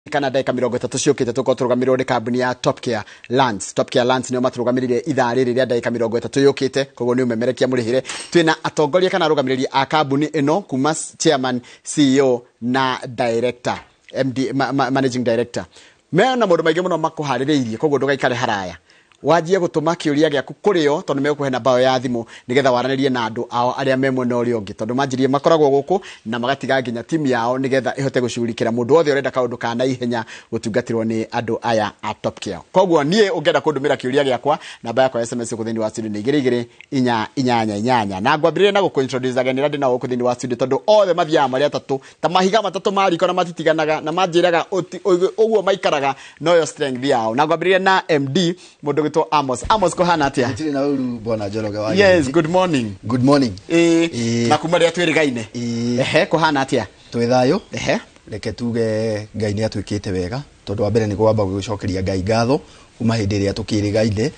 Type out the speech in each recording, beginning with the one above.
Kana ndagĩka 30 ciũkĩte tũkorwo tũrũgamĩrĩrwo nĩ kambuni ya Top Care Lands. Top Care Lands nĩo matũrũgamĩrĩire ithaa rĩrĩ rĩa ndagĩka 30 yũkĩte, koguo nĩ ũmemerekia mũrĩhĩre. Twĩna atongoria kana arũgamĩrĩri a kambuni ĩno kuma chairman, CEO na director, MD, managing director. Mena maũndũ maingĩ mũno makũharĩrĩirie, koguo ndũgaikare haraya, wanjie gũtũma kĩũria gĩaku kũrĩ o, tondũ megũkũhe namba yao ya thimũ nĩgetha waranĩrie na andũ ao arĩa me mwena ũrĩa ũngĩ, tondũ manjirie makoragwo gũkũ na magatiga nginya timu yao nĩgetha ĩhote gũcugurikĩra mũndũ wothe ũrenda kaũndũ ka naihenya gũtungatĩrwo nĩ andũ aya a Top Care. Koguo niĩ ũngĩenda kũndũmĩra kĩũria gĩakwa, namba yakwa ya SMS gũkũ thĩinĩ wa studio nĩ 22488, na ngwambĩrĩria na gũkũ introduce ageni arĩa ndĩ nao gũkũ thĩinĩ wa studio, tondũ othe mathiaga marĩ atatũ ta mahiga matatũ ma riko na matitiganaga, na manjĩraga ũguo maikaraga noyo strength yao. Na ngwambĩrĩria na MD, mũndũ gwĩtwo Amos. Amos, kũhana atĩa? Gũtirĩ na ũru, bwana Njoroge wa Yes. Gĩthĩnji. Good morning. Good morning. Ĩĩ, na kuma rĩrĩa twĩrĩgaine. Ehe, kũhana atĩa? Twĩ thayũ. Ehe. Reke tuge Ngai nĩ atwĩkĩte wega, tondũ wa mbere nĩ kwamba gũgĩcokeria Ngai ngatho kuma hĩndĩ ĩrĩa tũkĩrĩgaine,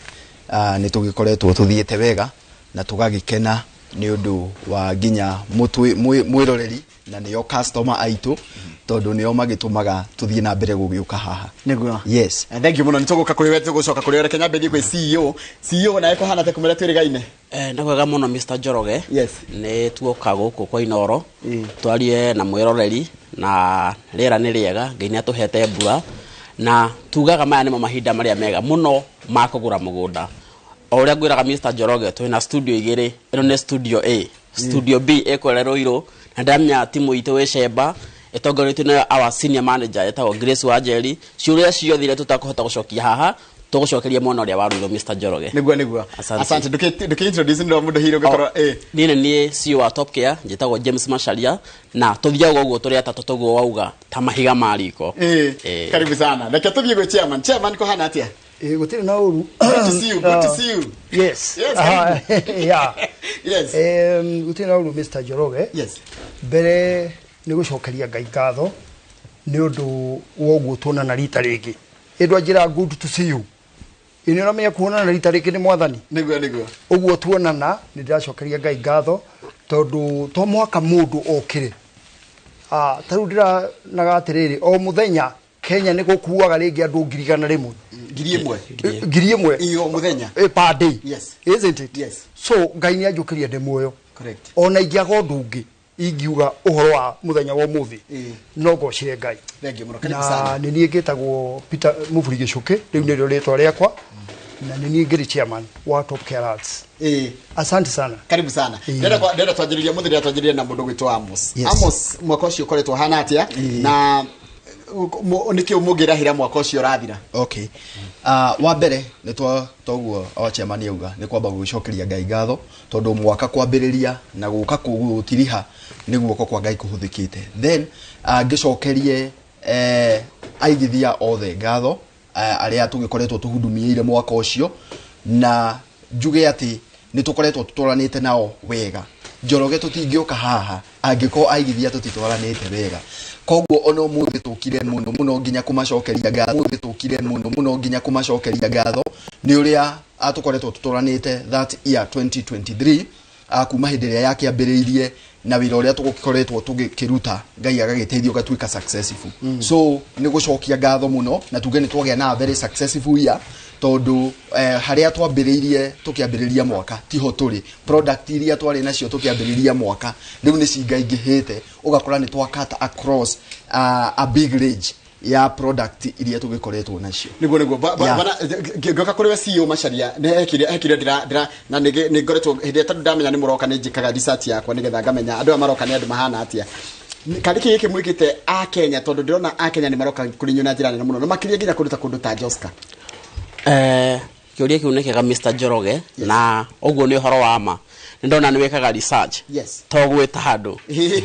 nĩ tũgĩkoretwo tũthiĩte wega na tũgagĩkena nĩ ũndũ wa nginya mwĩroreri na nĩo customer aitũ, tondũ nĩo magĩtũmaga tũthiĩ na mbere gũgĩũka haha. Nĩguo. Yes. Thank you mũno, nĩ tũgũka kũrĩ we, tũgũcoka kũrĩ we. Reke nyambe thiĩ kwĩ CEO. CEO, nawe kũhana atĩa kumĩra twĩrĩgaine? Nĩ wega mũno, Mr Njoroge. Yes. Nĩ tuoka gũkũ kwa Inoro twarie na mwĩroreri, na rĩera nĩ rĩega, Ngai nĩ atũhete mbura, na tugaga maya nĩmo mahinda marĩa mega mũno ma kũgũra mũgũnda. O ũrĩa ngwĩraga, Mr Njoroge, twĩna studio igĩrĩ. Ĩno nĩ studio A, studio B ĩkũrĩa Rũirũ, na ndĩramenya timu itũ ĩ Cemba ĩtongoretio nĩ our senior manager ĩtagwo Grace Wanjeri. Ciũria ciothe iria tũtakũhota gũcokia haha, tũgũcokeria mwena ũrĩa wa Rũirũ, Mr Njoroge. Nĩguo. Asante. Asante. Ndũkĩ introduce nĩ mũndũ hihi ũngĩkorwo Niĩ nĩ niĩ CEO wa Top Care, njĩtagwo James Macharia, na tũthiaga ũguo tũrĩ atatũ tũguo wauga ta mahiga ma riko. Karibu sana. Reke tũthiĩ gwĩ chairman. Chairman, kũhana atĩa? Gũtirĩ na ũru. Good to see you, good to see you. Yes. Yes, karibu. Yeah. Yes. Gũtirĩ na ũru, Mr Njoroge. Yes. Mbere nĩ gũcokeria Ngai ngatho nĩ ũndũ wa ũguo tuonana rita rĩngĩ. Ĩndũ anjĩra "Good to see you." Ĩ nĩ ũramenya kuonana rita rĩngĩ nĩ Mwathani. Nĩguo. Ũguo tuonana nĩ ndĩracokeria Ngai ngatho, tondũ to mũhaka mũndũ okĩre. Ta rĩu ndĩranaga atĩrĩrĩ, o mũthenya Kenya nĩ gũkuaga rĩngĩ andũ 100,000. 1,000. 1,000. Ĩĩ, o mũthenya. Per day. Yes. Isn't it? Yes. So Ngai nĩ anjũkĩria ndĩ muoyo. Correct. Ona ingĩaga ũndũ ũngĩ ingiuga ũhoro wa mũthenya wa ũmũthĩ, no ngocire Ngai. Thank you mũno, karibu Na sana. nĩ niĩ ngĩtagwo Peter Mũburi Gĩcũkĩ, rĩu nĩrĩo rĩtwa rĩakwa, na nĩ niĩ ngĩrĩ chairman wa Top Care Lands. Asante sana. Karibu sana. Ndĩrenda twanjĩrĩria mũthĩ, ndĩrenda twanjĩrĩria na mũndũ gwĩtwo Amos. Yes. Amos, mwaka ũcio ũkoretwo ũhana atĩa, na nĩkĩ mũngĩrahĩra mwaka ũcio ũrathira? Okay. Wa mbere nĩ twa toguo o chairman auga, nĩ kwamba gũgĩcokeria Ngai ngatho, tondũ mwaka kwambĩrĩria na gũka gũtiriha nĩ guoko kwa Ngai kũhũthĩkĩte. Then ngĩcokerie aigithia othe ngatho, arĩa tũgĩkoretwo tũhudumĩire mwaka ũcio, na njuge atĩ nĩ tũkoretwo tũtwaranĩte nao wega. Njoroge, tũtingĩũka haha angĩkorwo aigithia tũtitwaranĩte wega. Koguo ona ũmũthĩ tũkire mũno mũno nginya kũmacokeria ngatho, ũmũthĩ tũkire mũno mũno nginya kũmacokeria ngatho nĩ ũrĩa tũkoretwo tũtwaranĩte that year 2023, kuma hĩndĩ ĩrĩa yakĩambĩrĩirie na wĩra ũrĩa tũgũkoretwo tũgĩkĩruta, Ngai agagĩteithia ũgatuĩka successful. So nĩ gũcokia ngatho mũno, na tuge nĩ twagĩa na a very successful year, tondũ harĩa twambĩrĩirie tũkĩambĩrĩria mwaka tiho tũrĩ. Product iria twarĩ nacio tũkĩambĩrĩria mwaka rĩu nĩ cingaingĩhĩte, ũgakora nĩ twa cut across a big range ya product iria tũgĩkoretwo nacio. Nĩguo. Yeah. Bana, ngĩũka kũrĩ we CEO Macharia, nĩ hekire hekire ndĩra ndĩra na nĩ ngoretwo hĩndĩ ĩrĩa, tondũ ndamenya nĩ mũroka, nĩ njĩkaga research yakwa nĩgetha ngamenya andũ aya maroka nĩ andũ mahana atĩa, karĩ kĩ gĩkĩ mwĩkĩte a Kenya, tondũ ndĩrona a Kenya nĩ maroka kũrĩ inyuĩ na njĩra nene mũno, na makĩria nginya kũndũ ta Joska. Kĩũria kĩu nĩ kĩega, Mr Njoroge, na ũguo nĩ ũhoro wa ma, nĩ ndona nĩ wĩkaga research. Yes. To gwĩta handũ.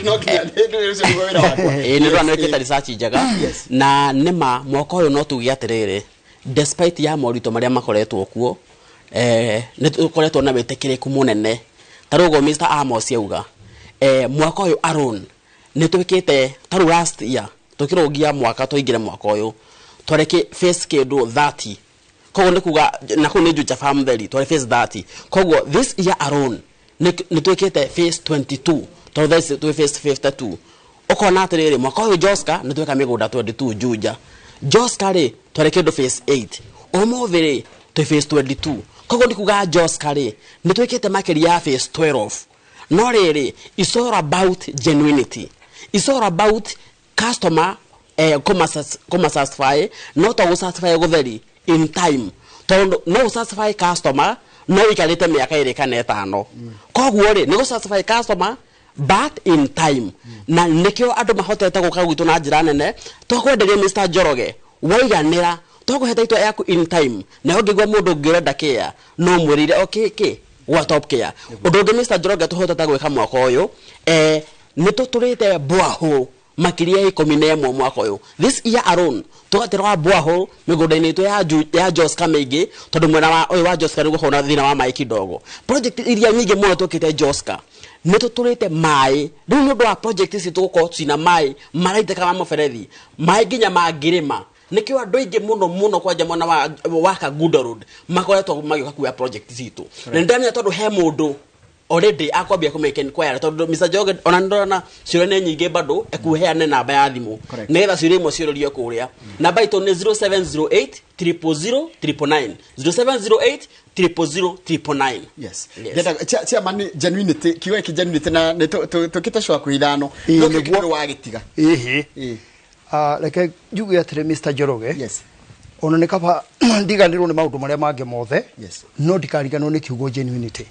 No nginya ndĩ ũcio nĩguo wĩra wakwa. Ĩĩ, nĩ ndona nĩ wĩkĩte research njega. Yes. Na nĩma mwaka ũyũ no tuge atĩrĩrĩ, despite ya moritũ marĩa makoretwo kuo, nĩ tũkoretwo na wĩtĩkĩrĩku mũnene. Ta rĩu ũguo Mr Amos auga, mwaka ũyũ alone nĩ twĩkĩte, ta rĩu last year tũkĩrũngia mwaka tũingĩre mwaka ũyũ, twarĩ phase kĩndũ 30, koguo nĩ kuga na kũu nĩ Juja Farm theri twarĩ phase 30. Koguo this year alone nĩ twĩkĩte phase 22, tondũ thaa ici twĩ phase 52. Ũkona atĩrĩrĩ, mwaka ũyũ Joska nĩ tweka mĩgũnda 22 Juja. Joska rĩ twarĩ kĩndũ phase 8, ũmũthĩ rĩ twĩ phase 22. Koguo nĩ kuga Joska rĩ nĩ twĩkĩte makĩria ya phase 12. No rĩrĩ, it's all about genuinity, it's all about customer kũma satisfy, no to gũ satisfy gũtheri in time, tondũ no gũ satisfy customer no ikarĩte mĩaka 2 kana 5. Koguo rĩ nĩ gũ satisfy customer but in time, na nĩkĩo andũ mahotete gũka gwitũ na njĩra nene. Twakwenderia, Mr Njoroge, waiganĩra, twakũhe title yaku in time, na ũngĩigua mũndũ ũngĩ ũrenda kĩa no mwĩrĩire o kĩ gwa Top Care. Ũndũ ũngĩ, Mr Njoroge, tũhotete gwĩka mwaka ũyũ, nĩ tũtũrĩte borehole makĩria ya 11 mwaka ũyũ, this year alone. Tũgatĩra borehole mĩgũnda-inĩ itũ ya Joska mĩingĩ, tondũ mwena wa ũyũ wa Joska nĩ gũkorwo na thĩna wa maĩ kidogo. Project iria nyingĩ mũno twĩkĩte Joska nĩ tũtũrĩte maĩ. Rĩu nĩ ũndũ wa project ici tũgũkorwo cina maĩ maraitĩka ma mũberethi, maĩ nginya mangĩrĩma. Nĩkĩo andũ aingĩ mũno mũno kwanja mwena wa Kangundo Road makoretwo magĩũka kuoya project citũ, na nĩndamenya tondũ he mũndũ already akwambia kũ make inquiry, tondũ Mr Njoroge ona nĩndona ciũria nĩ nyingĩ, bado ekuheane namba ya thimũ nĩgetha ciũria imwe ciũrĩrio kũrĩa. Namba itũ nĩ 0708 000 999, 0708 000 999. Yes. Yes. Ndĩrenda chairman, genuinity, kiugo gĩkĩ genuinity, na nĩ tũkĩte cwa ku ithano no Nĩguo. kĩndũ wagĩtiga. Ĩhĩ. Ĩĩ. Ah, reke njuge atĩrĩ, Mr Njoroge, ona nĩ kaba ndiganĩrwo nĩ maũndũ marĩa mangĩ mothe, no ndikariganĩrwo nĩ kiugo genuinity,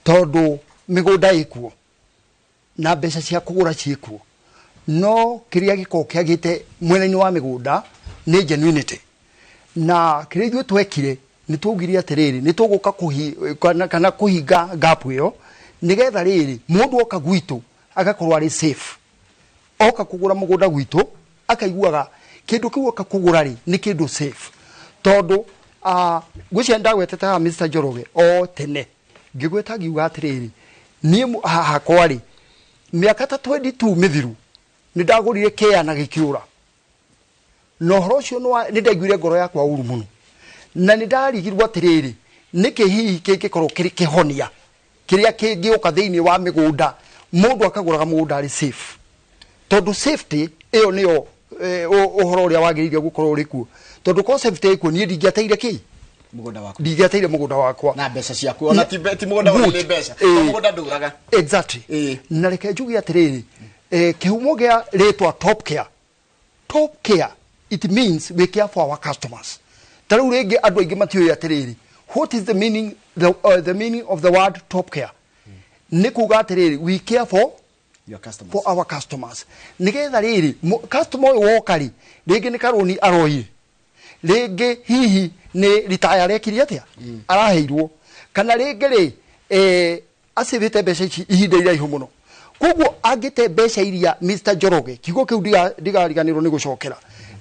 tondũ mĩgũnda ĩkuo na mbeca cia kũgũra ciĩkuo, no kĩrĩa gĩkoragwo kĩagĩte mwena-inĩ wa mĩgũnda nĩ genuinity. Na kĩrĩa ithuĩ twekire, nĩ twaugire atĩrĩrĩ, nĩ tũgũka kana kũhinga gap ĩyo, nĩgetha rĩrĩ mũndũ oka gwitũ agakorwo arĩ safe. Oka kũgũra mũgũnda gwitũ akaiguaga kĩndũ kĩu oka kũgũra rĩ nĩ kĩndũ safe, tondũ ngwĩciria ndagwetete haha, Mr Njoroge, o tene ngĩgweta ngiuga atĩrĩrĩ, niĩ haha hakwa rĩ, mĩaka ta 22 mĩthiru nĩ ndagũrire kĩa na gĩkĩũra, na ũhoro ũcio nĩ ndaiguire ngoro yakwa ũru mũno, na nĩ ndarigirwo atĩrĩrĩ, nĩkĩ hihi kĩngĩkorwo kĩrĩ kĩhonia kĩrĩa kĩngĩũka thĩinĩ wa mĩgũnda, mũndũ akagũraga mũgũnda arĩ safe, tondũ safety ĩyo nĩyo ũhoro ũrĩa wagĩrĩire gũkorwo ũrĩ kuo, tondũ korwo safety ĩkuo, niĩ ndingĩateire kĩ? Mũgũnda waku. Ndingĩateire mũgũnda wakwa. Na mbeca ciaku, ona ti mũgũnda Good. wa nĩ mbeca. To mũgũnda ndũraga. Exactly. Na reke njuge atĩrĩrĩ, kĩhumo gĩa rĩtwa Top Care, Top Care, it means we care for our customers. Ta rĩu rĩngĩ andũ aingĩ matiũĩ atĩrĩrĩ, what is the meaning of the word Top Care. Nĩ kuga atĩrĩrĩ, we care for your customers. For our customers, nigetha rĩrĩ customer ũyũ woka rĩ, rĩngĩ nĩ karũni aroire, rĩngĩ hihi nĩ ritaya arekire atĩa araheirwo, kana rĩngĩ rĩ acĩvĩte mbeca ici ihinda iraihu mũno. Koguo angĩte mbeca iria, Mr Njoroge, kiugo kĩu ndigariganĩrwo nĩ gũcokera,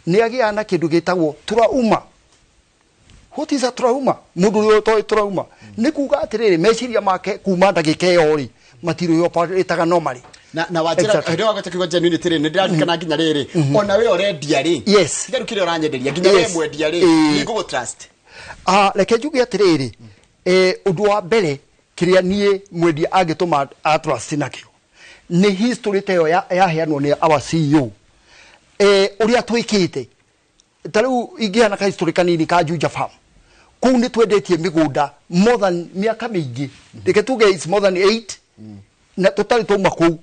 nĩ agĩaga na kĩndũ gĩtagwo trauma. What is a trauma? Mũndũ ũrĩa ũtoĩ trauma nĩ kuga atĩrĩrĩ, meciria make kuma ndagĩka ĩyo rĩ matirĩ operataga normally. Na wanjĩra hĩndĩ ĩyo wagweta kiugo genuinity rĩ, nĩ ndĩraririkana nginya rĩrĩ, ona we ũrendia rĩ, tiga rĩu kĩrĩa ũranyenderia, nginya we mwendia rĩ, nĩ ngũgũ trust. Ah, reke njuge atĩrĩrĩ, ũndũ wa mbere kĩrĩa niĩ mwendia angĩtũma atrust nakĩo nĩ history ta ĩyo yaheanwo nĩ our CEO, ũrĩa twĩkĩte. Ta rĩu ingĩheana ka history kanini ka Juja Farm, kũu nĩ twendetie mĩgũnda more than mĩaka mĩingĩ, reke tuge it's more than 8 na tũtarĩ twauma kũu.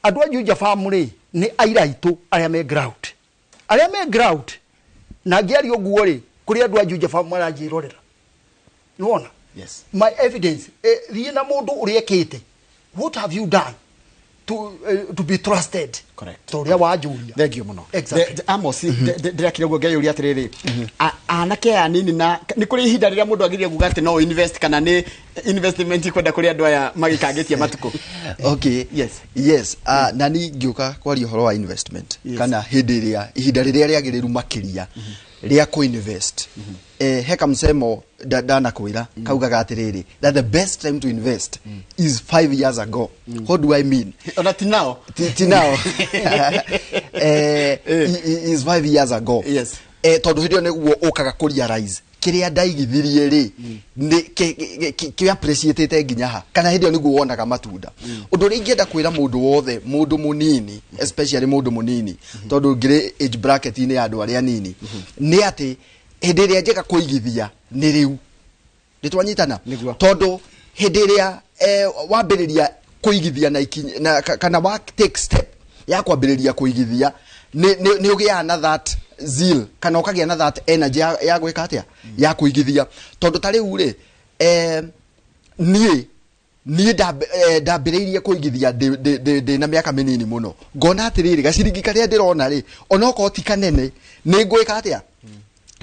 Andũ a Juja Farm rĩ nĩ aira aitũ arĩa me ground, arĩa me ground. Na ngĩaria ũguo rĩ, kũrĩ andũ a Juja Farm maranjĩrorera, nĩwona? My evidence, thiĩ na mũndũ ũrĩa ekĩte, what have you done to be trusted? Correct. Ta ũrĩa wanjũria. Thank you mũno. Exactly. Amos, ndĩrakire ũguo ngeyũria atĩrĩrĩ, anake aya anini, na nĩ kũrĩ ihinda rĩrĩa mũndũ agĩrĩire kuga atĩ no invest, kana nĩ investment kwenda kũrĩ andũ aya magĩkangĩtie matukũ? Okay. Yes. Yes, na ni ngĩũka kwaria ũhoro wa investment, kana hĩndĩ ĩrĩa ihinda rĩrĩa rĩagĩrĩru makĩria rĩa kũ-invest, he kamsemo ndanakwĩra kaugaga atĩrĩrĩ, that the best time to invest is 5 years ago. What do I mean? Ona ti nao. Ti now, is 5 years ago. Tondũ hĩndĩ ĩyo nĩguo ũkaga kũ realize Kĩrĩa ndaigithirie rĩ, nĩ kĩ appreciate nginya ha, kana hĩndĩ ĩyo nĩguo wonaga matunda. Ũndũ ũrĩa ingĩenda kwĩra mũndũ wothe, mũndũ mũnini, especially mũndũ mũnini, tondũ ngĩrĩ age bracket-inĩ ya andũ arĩa anini, nĩ atĩ hĩndĩ ĩrĩa njega kũigithia nĩ rĩu. Nĩ twanyitana? Nĩguo. Tondũ hĩndĩ ĩrĩa wambĩrĩria kũigithia na ikinya, na, kana wa take step ya kwambĩrĩria kũigithia, nĩ ũgĩaga na that zeal, kana ũkagĩa na that energy ya gwĩka atĩa, ya kũigithia. Tondũ ta rĩu rĩ, niĩ ndambĩrĩirie kũigithia ndĩ na mĩaka mĩnini mũno, ngona atĩrĩrĩ, gaciringi karĩa ndĩrona rĩ, onokorwo ti kanene, nĩ ngwĩka atĩa,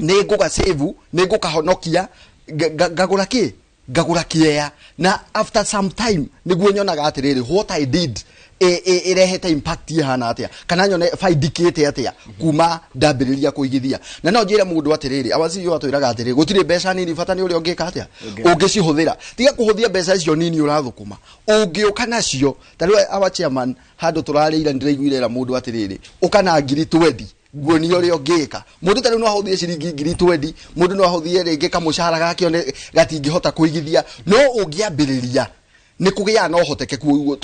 nĩ ngũga-save, nĩ ngũkahonokia, ngagũra kĩ, ngagũra kĩea. Na after some time nĩguo nyonaga atĩrĩrĩ, what I did ĩrehete impact ihana atĩa, kana nyone baindikĩte atĩa kuma ndambĩrĩria kũigithia. Na no njĩre mũndũ atĩrĩrĩ, our CEO atwĩraga atĩrĩrĩ, gũtirĩ mbeca nini, bata nĩ ũrĩa ũngĩka atĩa, ũngĩcihũthĩra. Tiga kũhũthia mbeca icio nini ũrathũkũma, ũngĩũka nacio. Ta rĩu our chairman, handũ tũrarĩire, nĩndĩraiguire era mũndũ atĩrĩrĩ, ũka na ngiri 20, nguonia ũrĩa ũngĩka. Mũndũ ta rĩu no ahũthie ciringi ngiri 20, mũndũ no ahũthie rĩngĩ kamũcara gake one gatingĩhota kũigithia, no ũngĩambĩrĩria nĩ kũgĩaga na ũhotekeku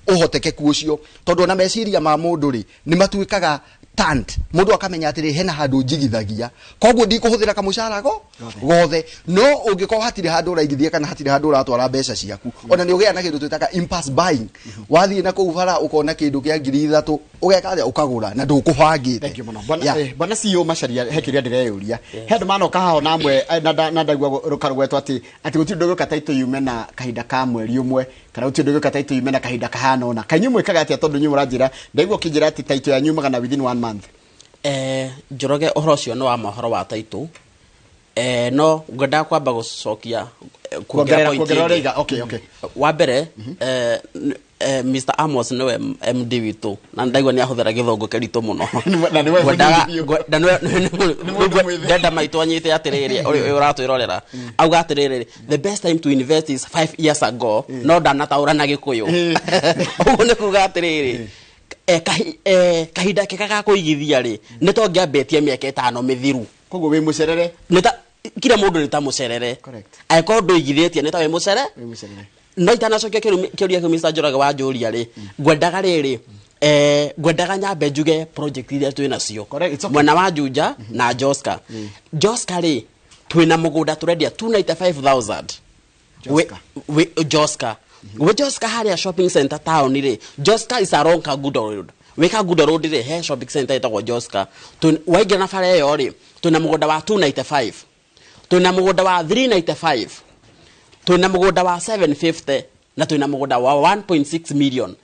ũhotekeku ũcio, tondũ ona meciria ma mũndũ rĩ, nĩ matuĩkaga turned. Mũndũ akamenya atĩrĩ, hena handũ njigithagia, koguo ndikũhũthĩra kamũcara go gothe. No ũngĩkorwo hatirĩ handũ ũraigithia, kana hatirĩ handũ ũratwara mbeca ciaku, ona nĩ ũgĩaga na kĩndũ twĩtaga impulse buying. Wathiĩ na kũu bara, ũkona kĩndũ kĩa 3000, ũgeka atĩa? Ũkagũra na ndũkũbangĩte. Thank you mũno. Bwana, bwana CEO Macharia, he kĩũria ndĩreyũria. He andũ manoka haha ona amwe, na ndaigua rũkarũgwetwo atĩ gũtirĩ ũndũ ũgĩũka taitũ yume na kahinda ka mweri ũmwe, kana gũtirĩ ũndũ ũgĩũka taitũ yume na kahinda kahana ũna. Kaĩ inyuĩ mwĩkaga atĩa? Tondũ inyuĩ mũranjĩra, ndaigua ũkĩnjĩra atĩ taitũ yanyu yumaga na within one month. Njoroge, ũhoro ũcio nĩ wa mohoro wa taitũ, no ngwendaga kwamba gũcokia, kuongerera Kuongerera point kuongerera ĩngĩ. ũrĩa okay. Wa mbere, Mr Amos nĩwe MD witũ, na ndaigua nĩ ahũthĩra gĩthũngũ kĩritũ mũno. Na nĩwe Ngwendaga mũnini biũ. na Nĩ mũndũ mwĩthĩ. ndenda maitũ anyite atĩrĩrĩ, ũyũ ũratwĩrorera auga atĩrĩrĩ, "The best time to invest is 5 years ago," no ndanataũra na Gĩkũyũ. Ũguo nĩ kuga atĩrĩrĩ, kahinda kega ga kũigithia rĩ, nĩ tongĩambĩtie mĩaka 5 mĩthiru. Koguo wĩ mũcerere. Nĩ ta kila mũndũ nĩ ta mũcerere. Correct. Angĩkorwo ndũigithĩtie, nĩ ta wĩ mũcere. Wĩ mũcerere. No itanacokia kĩũria kĩu Mr. Njoroge wanjũria rĩ, ngwendaga rĩrĩ, ngwendaga nyambe njuge project iria twĩ nacio. Correct, it's okay. Mwena wa Juja na Joska. Joska rĩ, twĩna mũgũnda tũrendia 295,000. Joska. Joska, wĩ Joska harĩa shopping center town rĩ. Joska is along Kangundo Road. Wĩ Kangundo Road rĩ, he shopping center ĩtagwo Joska. Waingĩra na bara ĩyo rĩ, twĩna mũgũnda wa 295, twĩna mũgũnda wa 395, twĩna mũgũnda wa 750, na twĩna mũgũnda wa 1.6 million.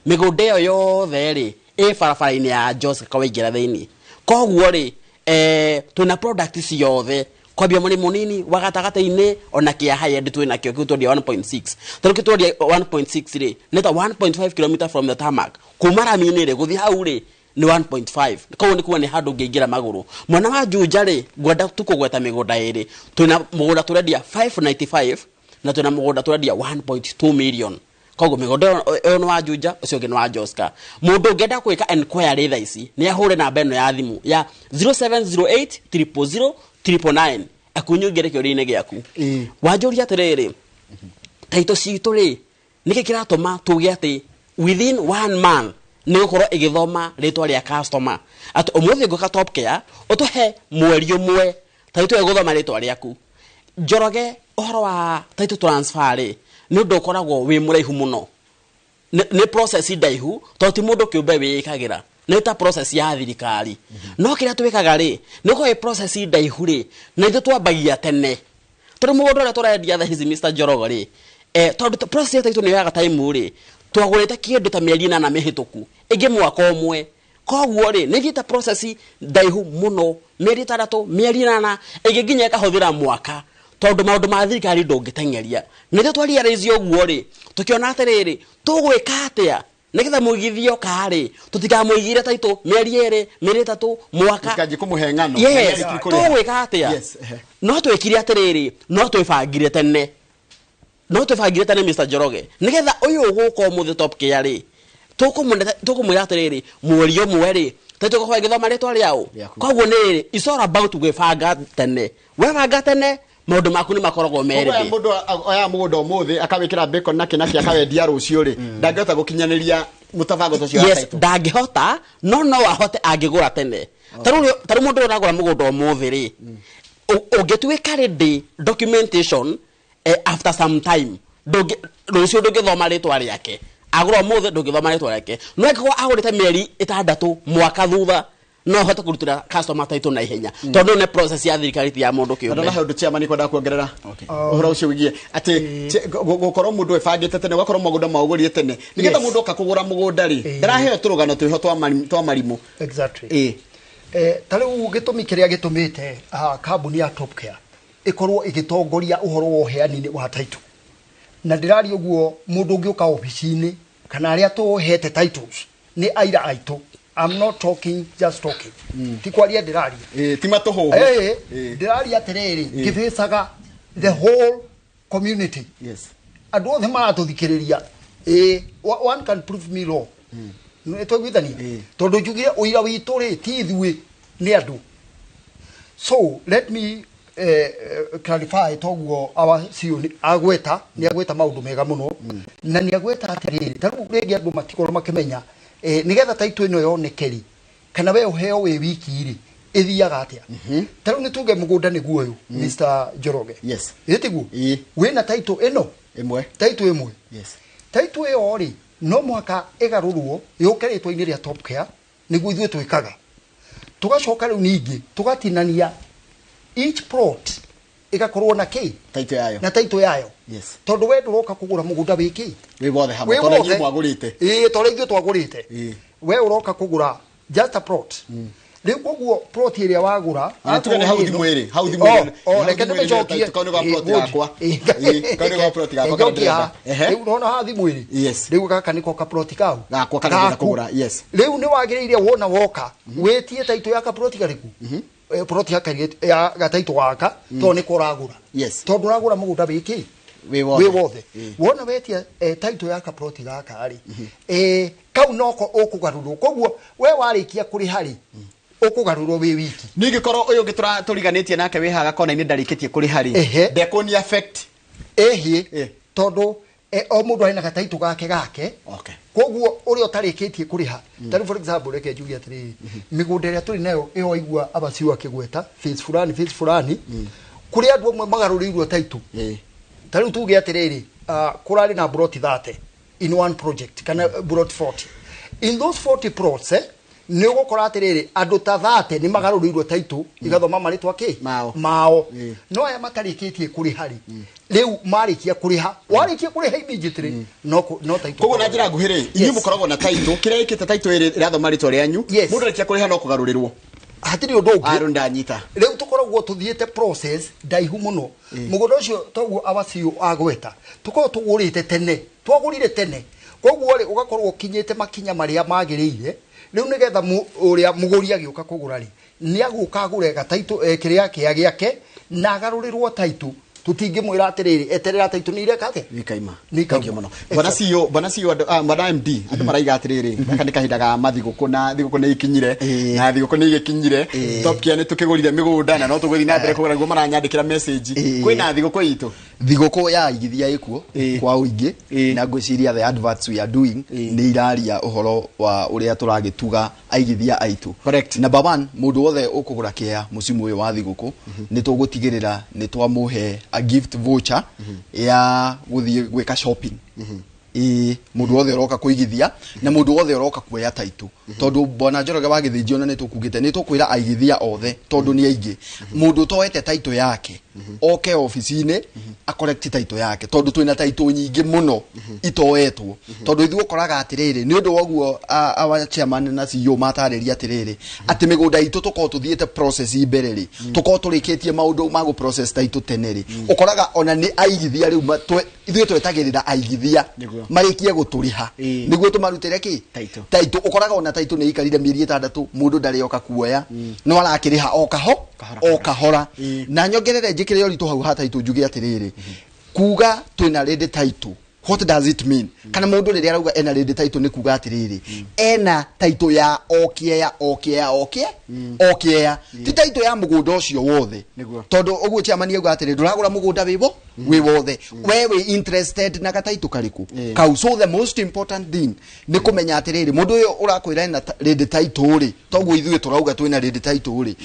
Mĩgũnda ĩyo yothe rĩ, ĩ barabara-inĩ ya Joska waingĩra thĩinĩ. Koguo rĩ, twĩna product ciothe, kwambia mũrĩ mũnini, wa gatagatĩ-inĩ, ona kĩa high end twĩna kĩo. Kĩu twendia 1.6, tarĩu kĩu twendia 1.6 rĩ, nĩ ta 1.5 km from the tarmac. Kuma rami-inĩ rĩ, gũthiĩ hau rĩ, nĩ 1.5. Koguo nĩ kuga nĩ handũ ũngĩingĩra magũrũ. Mwena wa Juja rĩ, ngwenda tu kũgweta mĩgũnda ĩrĩ. Twĩna mũgũnda tũrendia 595, na twĩna mũgũnda tũrendia 1.2 million. Koguo mĩgũnda ĩyo nĩ wa Juja, ũcio ũngĩ nĩ wa Joska. Mũndũ ũngĩenda gwĩka enquiry thaa ici, nĩ ahũre namba ĩno ya thimũ ya 0708 000 999, akunyongere kĩũria-inĩ gĩaku. Wanjũria atĩrĩrĩ, taitũ citũ rĩ, nĩkĩ kĩratũma tuge atĩ within one month nĩ gũkorwo ĩgĩthoma rĩtwa rĩa customer, atĩ ũmũthĩ ngũka Top Care, ũtũhe mweri ũmwe, taitũ ĩgũthoma rĩtwa rĩaku? Njoroge, ũhoro wa title transfer rĩ, nĩ ũndũ ũkoragwo wĩ mũraihu mũno. Nĩ process ndaihu, tondũ ti mũndũ kĩũmbe wĩĩkagĩra, nĩ ta process ya thirikari. No kĩrĩa twĩkaga rĩ, nĩ ũkorwo ĩ process ndaihu rĩ, na ithuĩ twambagia tene, tondũ mũgũnda ũrĩa tũrendia thaa ici, Mr. Njoroge rĩ, tondũ process ya title nĩ yoyaga time rĩ, twagũrĩte kĩndũ ta mĩeri 8 mĩhĩtũku, ĩngĩ mwaka ũmwe. Koguo rĩ, nĩ ithiĩte process ndaihu mũno, mĩeri 6, mĩeri 8, ĩngĩ nginya ĩkahũthĩra mwaka, tondũ maũndũ ma thirikari ndũngĩteng'eria. Nĩtho twa realize ũguo rĩ, tũkĩona atĩrĩrĩ, tũgwĩka atĩa nĩgetha mũigithio karĩ tũtikamũigire taitũ mĩeri 2, mĩeri 3, mwaka. Mũtikanjie kũmũhe ng'ano. Yes. Mĩeri tũkũrĩha. Tũgwĩka atĩa? Yes, ehe. No twĩkire atĩrĩrĩ, no twĩbangire tene, Mr. Njoroge, nĩgetha ũyũ ũgũka ũmũthĩ Top Care rĩ, tũkũmwĩra atĩrĩrĩ, mweri ũmwe rĩ, Title ĩgũkorwo ĩgĩthoma rĩtwa rĩaũ. Rĩaku. Koguo nĩ it's all about gwĩbanga tene. Webanga tene maũndũ maku nĩ makoragwo Koguo aya merĩ. mũndũ oyaga mũgũnda ũmũthĩ akawĩkĩra bacon na kĩnaki akawendia rũciũ rĩ, ndangĩhota gũkinyanĩria mũtabango ũcio wa Yes, title. ndangĩhota, no ahote angĩgũra tene. Tarĩu mũndũ ũrĩa ũragũra mũgũnda ũmũthĩ rĩ, ũngĩtuĩka ready documentation after some time, rũciũ ndũngĩthoma rĩtwa rĩake. Agũra ũmũthĩ ndũngĩthoma rĩtwa rĩake, no angĩkorwo agũrĩte mĩeri 6 mwaka thutha, no ahote kũrutĩra customer title na ihenya, tondũ nĩ process ya thirikari, ti ya mũndũ Andũ kĩũmbe. nahe ũndũ chairman kwenda kuongerera ũhoro ũcio wĩgiĩ atĩ gũkorwo mũndũ ebangĩte tene, ũgakorwo mũgũnda maũgũrire tene nĩgetha Yes. mũndũ oka kũgũra mũgũnda rĩ, ndaraheo tũrũgano twĩho twa marimũ. Exactly. Ĩ. Ta rĩu gĩtũmi kĩrĩa gĩtũmĩte kambuni ya Top Care ĩkorwo ĩgĩtongoria ũhoro wa ũheani-inĩ wa title, na ndĩraria ũguo mũndũ ũngĩũka obici-inĩ kana arĩa tũhete titles nĩ aira aitũ. I'm not talking just talking, ti kwaria ndĩraria. Ĩ, ti matũhũhũ. Ĩ, ndĩraria atĩrĩrĩ, ngĩbĩcaga the whole community, andũ othe maratũthikĩrĩria. Ĩ, one can prove me wrong. Nĩ twaiguithania, tondũ njugire ũira witũ rĩ ti ithuĩ, nĩ andũ. So let me clarify toguo our CEO nĩ agweta, nĩ agweta maũndũ mega mũno, na nĩ agweta atĩrĩrĩ, ta rĩu rĩngĩ andũ matikorwo makĩmenya nĩgetha taitũ ĩno yoneke rĩ, kana we ũheo wĩ wiki rĩ, ĩthiaga atĩa. Ta rĩu nĩ tuge mũgũnda nĩguo ũyũ, Mr. Njoroge. Yes. Ĩ tiguo? Ĩ. Wĩna taitũ ĩno Ĩmwe. Taitũ ĩmwe. Taitũ ĩyo rĩ, no mũhaka ĩgarũrwo yũke rĩtwa-inĩ rĩa Top Care, nĩguo ithuĩ twĩkaga. Tũgacoka rĩu ningĩ tũgatinania each plot ĩgakorwo na kĩ? Taitũ yayo. Na taitũ yayo. Tondũ we ndũroka kũgũra mũgũnda wĩ kĩ? Wĩ wothe hamwe. Wĩ Tondũ wothe. inyuĩ mwagũrĩte. Ĩĩ, tondũ ithuĩ twagũrĩte. Ĩĩ. We ũroka kũgũra just a plot. Rĩu koguo plot ĩrĩa wagũra, Na tuge nĩ hau thimũ ĩrĩ, hau thimũ Oh, ĩrĩ. oh, Hau reke thimũ ĩrĩ ndĩmĩcokie. kau nĩ ga Ĩĩ, plot good. yakwa. Ĩĩ. Ĩĩ, kau nĩ ga plot gakwa karĩa Njokia haha. ndĩrenda. Ehe. Rĩu ũrona haha thimũ ĩrĩ? Rĩu gaka nĩko kaploti kau Gakwa karĩa ndĩrenda Gaku. kũgũra, yes. Rĩu nĩ wagĩrĩire wona woka wĩtie taitũ ya kaploti karĩkũ? Ploti ya ya gataitũ gaka, tondũ nĩko ũragũra. Tondũ ũragũra mũgũnda wĩ kĩ? Wĩ wothe. Wĩ wothe. Wona wetia taitũ ya kaploti gaka rĩ, kau noko ũkũgarũrwo. Koguo we warĩkia kũrĩha rĩ, ũkũgarũrwo wĩ wiki. Ningĩ korwo ũyũ ũngĩ tũriganĩtie nake wĩ haha kona-inĩ ndarĩkĩtie kũrĩha rĩ, ndekũni affect? Ĩhĩ, Ĩ. tondũ o mũndũ arĩ na gataitũ gake gake. Koguo ũrĩa ũtarĩkĩtie kũrĩha, ta rĩu for example, reke njuge atĩrĩrĩ, mĩgũnda ĩrĩa tũrĩ nayo ĩyo waigua abaciũ akĩgweta phase fulani, phase fulani, kũrĩ andũ amwe magarũrĩirwo taitũ. Ta rĩu tuge atĩrĩrĩ, kũrarĩ na plot 30 in one project kana plot 40. In those 40 plots, nĩ ũgũkora atĩrĩrĩ, andũ ta 30 nĩ magarũrĩirwo taitũ igathoma marĩtwa kĩ? Mao. Mao. Ĩ. No aya matarĩkĩtie kũrĩha rĩ, rĩu marĩkia kũrĩha, warĩkia kũrĩha immediately, no taitũ. Koguo na njĩra nguhĩ rĩ, inyuĩ mũkoragwo na taitũ kĩrĩa ĩkĩte taitũ ĩrĩ ĩrathoma rĩtwa rĩanyu. Mũndũ arĩkia kũrĩha no kũgarũrĩrwo. Hatirĩ ũndũ ũngĩ. Arũ ndanyita. Rĩu tũkoragwo tũthiĩte process ndaihu mũno. Mũgũnda ũcio toguo awacio agweta, tũkoragwo tũgũrĩte tene, twagũrire tene, koguo rĩ ũgakorwo ũkinyĩte makinya marĩa magĩrĩire. Rĩu nĩgetha ũrĩa mũgũri agĩũka kũgũra rĩ, nĩ agũka agũre gataitũ kĩrĩa kĩa gĩake na agarũrĩrwo taitũ. Tũtingĩmwĩra atĩrĩrĩ, eterera taitũ nĩ ireka atĩa? Nĩikaima. Nĩ ikauma. Thank you mũno, bwana CEO, bwana CEO, andũ, bwana MD. Andũ maraiga atĩrĩrĩ, gaka nĩ kahinda ga mathigũkũ na thigũkũ nĩ ikinyire, na thigũkũ nĩ igĩkinyire. Top Care nĩ tũkĩgũrire mĩgũnda na no tũgũthiĩ na mbere kũgũra, nĩguo maranyandĩkĩra message. Kwĩna thigũkũ itũ? Thigũkũ ya aigithia ĩkuo kwa ũingĩ, na ngwĩciria the adverts we are doing nĩ iraria ũhoro wa ũrĩa tũragĩtuga aigithia aitũ. Number one, mũndũ wothe ũkũgũra kĩea mũcimu ũyũ wa thigũkũ, nĩ tũgũtigĩrĩra nĩ twamũhe a gift voucher ya gũthiĩ gwĩka shopping. Ĩĩ, mũndũ wothe ũroka kũigithia na mũndũ wothe ũroka kuoya taitũ, tondũ bwana Njoroge wa Gĩthĩnji, ona nĩ tũkugĩte nĩ tũkwĩra aigithia othe, tondũ nĩ aingĩ, mũndũ ũtoete taitũ yake oke obici-inĩ acorrect taitũ yake, tondũ twĩna taitũ nyingĩ mũno itoetwo. Tondũ ithuĩ ũkoraga atĩrĩrĩ, nĩ ũndũ wa ũguo our chairman na CEO matarĩria atĩrĩrĩ, atĩ mĩgũnda itũ tũkorwo tũthiĩte process mbere rĩ, tũkorwo tũrĩkĩtie maũndũ ma gũ process taitũ tene rĩ, ũkoraga ona nĩ aigithia rĩu ithuĩ twetagĩrĩra aigithia marĩkie gũtũrĩha nĩguo tũmarutĩre kĩ? Taitũ. Taitũ. Ũkoraga ona taitũ nĩ ikarire mĩeri 6, mũndũ ndarĩ oka kuoya, no arakĩrĩha o kaho Kahora, o kahora. Na nyongerere njĩkĩre ũritũ hau ha taitũ, njuge atĩrĩrĩ, kuga twĩna ready taitũ What does it mean? Kana mundu riria arauga ena land title ni kuga atiriri, ena title ya o kiea o kiea o kie o kiea, ti title ya mugunda ucio wothe. Nĩguo. Tondu uguo chairman auga atiriri, nduragura mugunda wiwo wi wothe, we wi interested na gataito kariku kau. So the most important thing ni kumenya atiriri, mundu uyu urakwira ena land title ri, toguo ithuĩ turauga twina land title ri,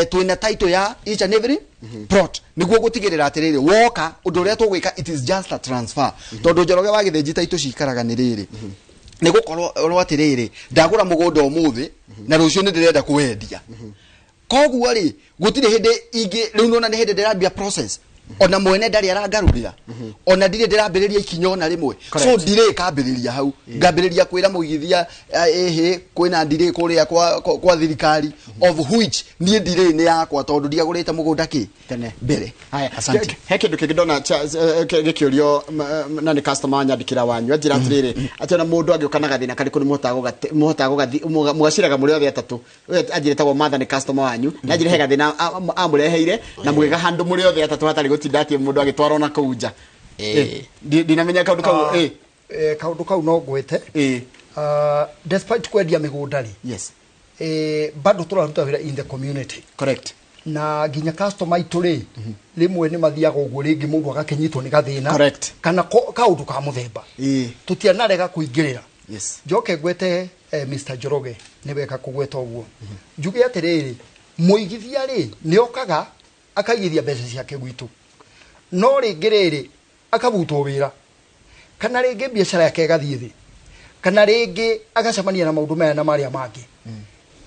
twina title ya each and every plot, niguo gutigirira atiriri, woka undu uria tugwika, it is just a transfer. Tondu Njoroge wa Githinji, title cikaraga ni riri, ni gukorwo ro atiriri, ndagura mugunda umuthi na rucio ni ndirenda kuwendia, koguo ri gutire hindi ingi riu nona ni hindi ndirambia process, ona mwene ndari arangarurira, ona ndirĩ ndĩrambĩrĩria ikinya ona rĩmwe. So ndirĩ kambĩrĩria hau, ngambĩrĩria kwĩra mũigithia, ĩhĩ kwĩna ndirĩ kũrĩa kwa thirikari, of which niĩ ndirĩ nĩ yakwa tondũ ndiagũrĩte mũgũnda kĩ Tene. mbere. Haya, Asante. he kindu kingi ndona gĩkĩũrio na nĩ customer wanyandĩkĩra wanyu, anjĩra atĩrĩrĩ, atĩ ona mũndũ angĩũka na gathĩna karĩkũ nĩ mũhotaga mũgaciraga mũrĩ othe atatũ. Ũyũ anjĩra etagwo Martha, nĩ customer wanyu, na anjĩra he gathĩna amũreheire na mũgĩka handũ mũrĩ othe atatũ hatarĩ gũtinda atĩ mũndũ agĩtwarwo na kũu nja. Ndinamenya kaũndũ kau. Kaundu kau no ngwete. Despite kwendia migunda ri, bado tũraruta wĩra in the community. Na nginya customer aitũ rĩ, rĩmwe nĩ mathiaga ũguo, rĩngĩ mũndũ agakĩnyitwo nĩ gathĩna kana kaũndũ ka mũthemba, tũtianarega kũingĩrĩra. Njoke ngwete, Mr. Njoroge, nĩ wega kũgweta ũguo, njuge atĩrĩrĩ, mũigithia rĩ, nĩ okaga akaigithia mbeca ciake gwitũ, no rĩngĩ rĩrĩ akabutwo wĩra, kana rĩngĩ biacara yake ĩgathiĩ thĩ, kana rĩngĩ agacemania na maũndũ maya na marĩa mangĩ.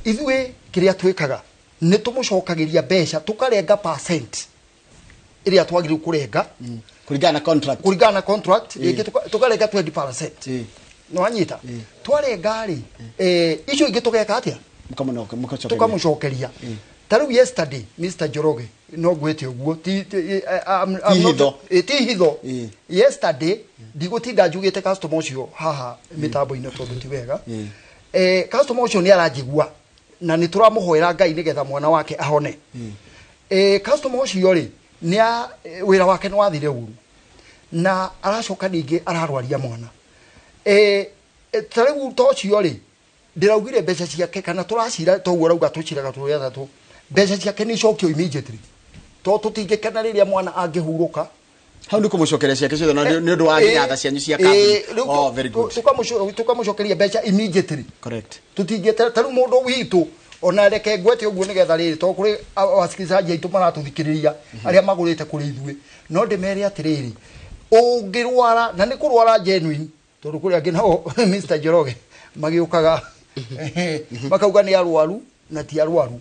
Ithuĩ kĩrĩa twĩkaga nĩ tũmũcokagĩria mbeca, tũkarenga percent ĩrĩa twagĩrĩirwo kũrenga kũringana na contract. Kũringana na contract, rĩngĩ tũkarenga 20%. Nĩwanyita? Twarenga rĩ, icio ingĩ tũgeka atĩa? Mũkacokeria. Tukamũcokeria. Ta rĩu yesterday, Mr. Njoroge, no ngwĩte ũguo, I'm Ti hitho. Ti hitho. Yesterday ndigũtinda njugĩte customer ũcio haha mĩtambo-inĩ tondũ ti wega. Customer ũcio nĩ aranjigua na nĩ tũramũhoera Ngai nĩgetha mwana wake ahone. Customer ũcio rĩ, nĩ wĩra wake nĩ wathire ũru na aracoka ningĩ ararwaria mwana. Ta rĩu ta ũcio rĩ, ndĩraugire mbeca ciake, kana tũracira toguo rauga tũciraga tũrĩ atatũ, mbeca ciake nĩ icokio immediately, to tũtingĩkena rĩrĩa mwana angĩhurũka. Hau nĩ kũmũcokeria ciake ciothe na nĩ ũndũ wa nginya tha cianyu cia kambuni. Rĩu Oh, very good. tũkamũcokeria mbeca immediately. Tũtingĩetera ta rĩu mũndũ witũ, ona reke ngwete ũguo nĩgetha rĩrĩ, tondũ kũrĩ wasikilizaji aitũ maratũthikĩrĩria arĩa magũrĩte kũrĩ ithuĩ, no ndĩmere atĩrĩrĩ, ũngĩrwara na nĩ kũrwara genuine, tondũ kũrĩ angĩ nao, Mr. Njoroge, magĩũkaga makauga nĩ arwaru na ti arwaru.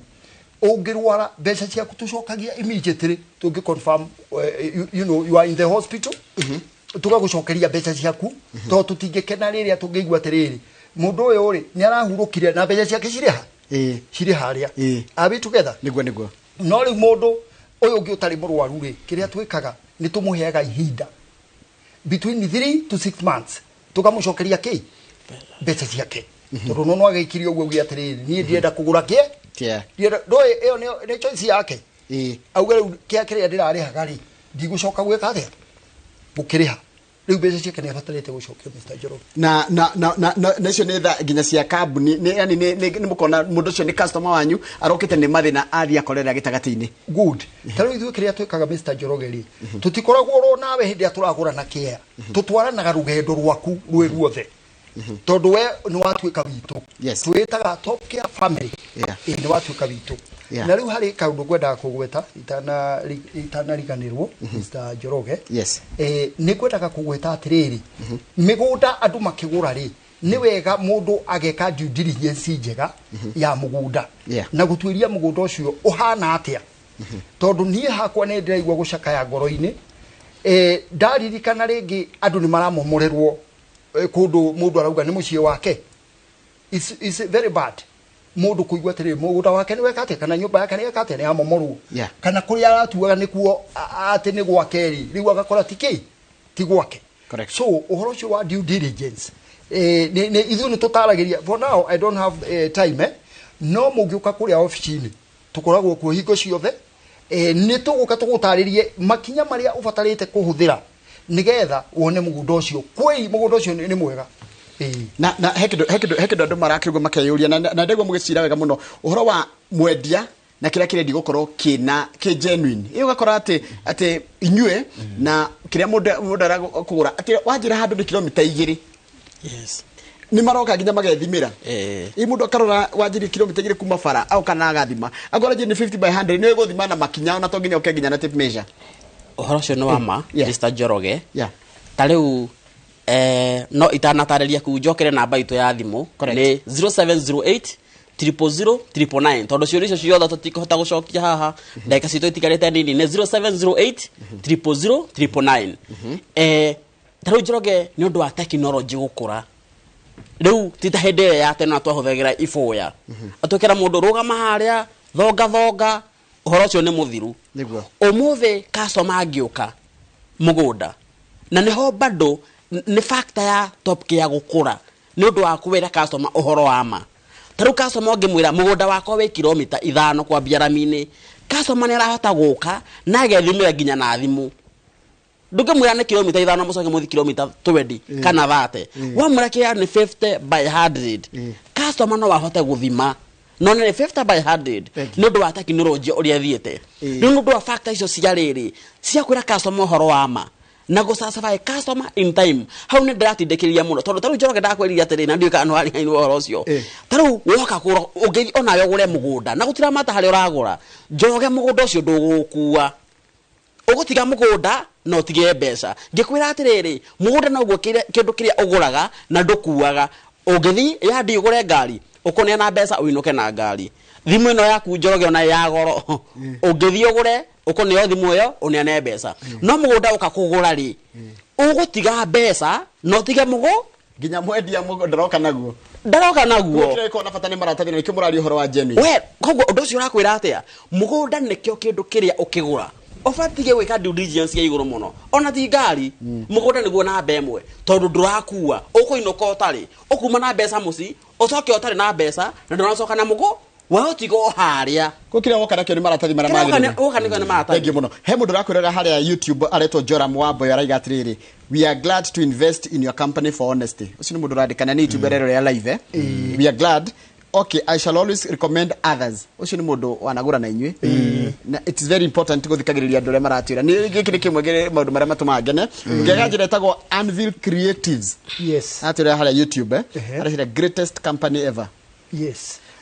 Ũngĩrwara, mbeca ciaku tũcokagia immediately tũngĩ confirm, you are in the hospital, tũgagũcokeria mbeca ciaku, tondũ tũtingĩkena rĩrĩa tũngĩigua atĩrĩrĩ, mũndũ ũyũ rĩ, nĩ arahurũkire na mbeca ciake cirĩ ha? Cirĩ harĩa. Are we together? Nĩguo. No rĩu mũndũ ũyũ ũngĩ ũtarĩ mũrwaru rĩ, kĩrĩa twĩkaga nĩ tũmũheaga ihinda between 3 to 6 months, tũkamũcokeria kĩ mbeca ciake, tondũ no agĩikirie ũguo uge atĩrĩrĩ, niĩ ndĩrenda kũgũra kĩ. Ndĩrenda ndũĩ ĩyo nĩ choice yake. Auge rĩu kĩa kĩrĩa ndĩrarĩhaga rĩ, ndigũcoka gwĩka atĩa, gũkĩrĩha. Rĩu mbeca ciake nĩ abatarĩte gũcokio, Mr. Njoroge. Na icio nĩ tha nginya cia kambuni, nĩ yani nĩ mũkona mũndũ ũcio nĩ customer wanyu arokĩte nĩ mathĩna athiĩ akorera gĩtagatĩ-inĩ. Good. Ta rĩu ithuĩ kĩrĩa twĩkaga, Mr. Njoroge rĩ, tũtikoragwo ro nawe hĩndĩ ĩrĩa tũragũra na kĩea, tũtwaranaga rũgendo rwaku rwĩ ruothe, tondũ we nĩ watuĩka witũ. Twĩtaga Top Care family. Ĩ, nĩ watuĩka witũ. Na rĩu harĩ kaũndũ ngwendaga kũgweta itanariganĩrwo, Mr. Njoroge. Nĩ ngwendaga kũgweta atĩrĩrĩ, mĩgũnda andũ makĩgũra rĩ, nĩ wega mũndũ ageka due diligence njega ya mũgũnda na gũtuĩria mũgũnda ũcio ũhana atĩa, tondũ niĩ hakwa nĩ ndĩraigua gũcakaya ngoro-inĩ, ndaririkana rĩngĩ andũ nĩ maramomorerwo, kũndũ mũndũ arauga nĩ mũciĩ wake. It's very bad mũndũ kũigua atĩrĩrĩ, mũgũnda wake nĩ weka atĩa, kana nyũmba yake nĩ yeka atĩa, nĩ yamomorwo, kana kũrĩa aratuaga nĩkuo atĩ nĩ gwake rĩ, rĩu agakora ti kĩ, ti gwake. So ũhoro ũcio wa due diligence, ithuĩ nĩ tũtaragĩria. For now I don't have time, no mũngĩũka kũrĩa obici-inĩ, tũkoragwo kuo hingo ciothe, nĩ tũgũka tũgũtarĩrie makinya marĩa ũbatarĩte kũhũthĩra. Nĩgetha wone mũgũnda ũcio kwĩ mũgũnda ũcio nĩ mwega. Na he kĩndũ andũ marakĩrigwo makeyũria na ndegwa mũgĩcira wega mũno ũhoro wa mwendia na kĩrĩa kĩrendi gũkorwo kĩna kĩ genuine. Ĩ ũgakora atĩ inyuĩ na kĩrĩa mũndũ arakũgũra atĩ wanjĩra handũ nĩ kilomita 2. Yes. Nĩ maroka nginya magethimĩra. Eh. Ĩ mũndũ akarora wanjĩrie kilomita 2 kuma bara auka na agathima akora nĩ 50 by 100, nĩ gũthima na makinya ona to nginya ũke nginya na tape measure. Ũhoro ũcio nĩ wa ma. Mr. Njoroge, ta rĩu no itanatarĩria kuu njokere namba itũ ya thimũ. Correct. Nĩ 0708 000 999, tondũ ciũria icio ciothe tũtikũhota gũcokia haha, ndagĩka citũ itigarĩte nini. Nĩ 0708 000 999. Ta rĩu Njoroge, nĩ ũndũ wa tekinoronjĩ gũkũra rĩu, ti ta hĩndĩ ĩrĩa ya tene na twahũthagĩra ibũya atwĩkĩra mũndũ rũgama harĩa thonga thonga, ũhoro ũcio nĩ mũthiru. Nĩguo. Ũmũthĩ customer angĩũka mũgũnda na nĩho bado nĩ factor ya Top Care gũkũra nĩ ũndũ wa kwĩra customer ũhoro wa ma. Ta rĩu customer ũngĩmwĩra mũgũnda wakwa wĩ kilomita 5 kwambia rami-inĩ, customer nĩ arahota gũka na agethimĩra nginya na thimũ. Ndũngĩmwĩra nĩ kilomita 5 mũcoke mũthi kilomita 20 kana 30. Wamwĩra kĩrĩa nĩ 50 by 100, customer no ahote gũthima no nĩ 50 by 100. Thank you. Nĩ ũndũ wa tekinoronjĩ ũrĩa thiĩte rĩu, nĩ ũndũ wa factor icio cia rĩrĩ cia kwĩra customer ũhoro wa ma na gũ customer in time, hau nĩ ndĩratindĩkĩrĩria mũno, tondũ tarĩu Njoroge ndakwĩrire atĩrĩ, na ndiũĩ kana nĩ wariganĩirwo ũhoro ũcio. Ta rĩu woka kũgũra, ũngĩthiĩ onawe ũgũre mũgũnda na gũtiramata harĩa ũragũra, Njoroge, mũgũnda ũcio ndũgũkua, ũgũtiga mũgũnda na ũtige mbeca. Ngĩkwĩra atĩrĩrĩ, mũgũnda noguo kĩndũ kĩrĩa ũgũraga na ndũkuaga. Ũngĩthi yandi ũgũre ngari, ũkũneana mbeca ũinũke na ngari. Thimũ ĩno yaku Njoroge ona ya goro, ũngĩthiĩ ũgũre, ũkũneo thimũ ĩyo ũneane mbeca. No mũgũnda ũka kũgũra rĩ, ũgũtiga mbeca na ũtige mũgũ Nginya mwendia mũgũnda ndaroka naguo. Ndaroka naguo. Kĩrĩa gĩkoragwo na bata nĩ maratathi, na nĩkĩo mũraria ũhoro wa genuine. We koguo ũndũ ũcio ũrakwĩra atĩa? Mũgũnda nĩkĩo kĩndũ kĩrĩa ũkĩgũra ũbatiĩ gwĩka due diligence ya igũrũ mũno, ona ti ngari. Mũgũnda nĩguo namba ĩmwe, tondũ ndũrakua, ũkũinũka ũtarĩ, ũkuma na mbeca mũci, ũcoke ũtarĩ na mbeca na ndũracoka na mũgũ we ũtiga o harĩa. Ko kĩrĩa woka nakĩo nĩ maratathi marĩa Kĩrĩa magĩrĩire. woka nĩkĩo nĩ maratathi. Thank you mũno. He mũndũ ũrakwĩrora harĩa YouTube aretwo Joram Wamboyo, araiga atĩrĩrĩ, "We are glad to invest in your company for honesty." Ũcio nĩ mũndũ ũrandĩka na nĩ YouTube arerorera live. "We are glad. Okay, I shall always recommend others." Ũcio nĩ mũndũ wanagũra na inyuĩ, na it is very important gũthikagĩrĩria andũ arĩa maratwĩra. Nĩ gĩkĩ nĩ kĩmwe kĩrĩ maũndũ marĩa matũmaga ngene. Ngĩaga njĩra ĩtagwo Anvil Creatives, atwĩra harĩa YouTube, aracira, "Greatest company ever."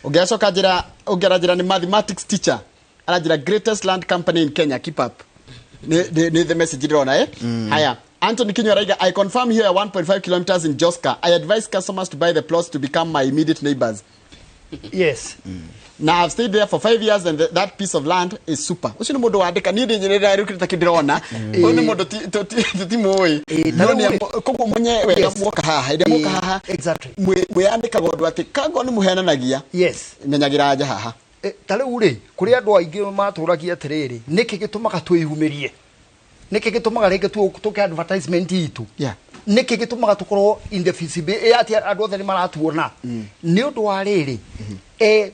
Ũngĩacoka njĩra ũngĩ aranjĩra nĩ mathematics teacher, aranjĩra, "Greatest land company in Kenya, keep up." Nĩ the message ndĩrona. Haya, Anthony Kinyo araiga, "I confirm here 1.5 kilometers in Joska. I advise customers to buy the plots to become my immediate neighbors." Now I've stayed there for 5 years and that piece of land is super. Ũcio nĩ mũndũ wandĩka, niĩ ndĩrarĩkĩte kĩndĩrona. Ũyũ nĩ mũndũ tũtimũĩ. No Ta nĩ rĩu- koguo mwenye wega muoka haha, hĩndĩ ĩrĩa muoka haha mwĩyandĩkaga ũndũ atĩ kango nĩ mũheananagia. Menyagĩra nja haha. Ta rĩu rĩ, kũrĩ andũ aingĩ matũragia atĩrĩrĩ, nĩkĩ gĩtũmaga twĩyumĩrie, nĩkĩ gĩtũmaga rĩngĩ tũke advertisement itũ, nĩkĩ gĩtũmaga tũkorwo in the visibility atĩ andũ othe nĩ maratuona? Nĩ ũndũ wa rĩrĩ,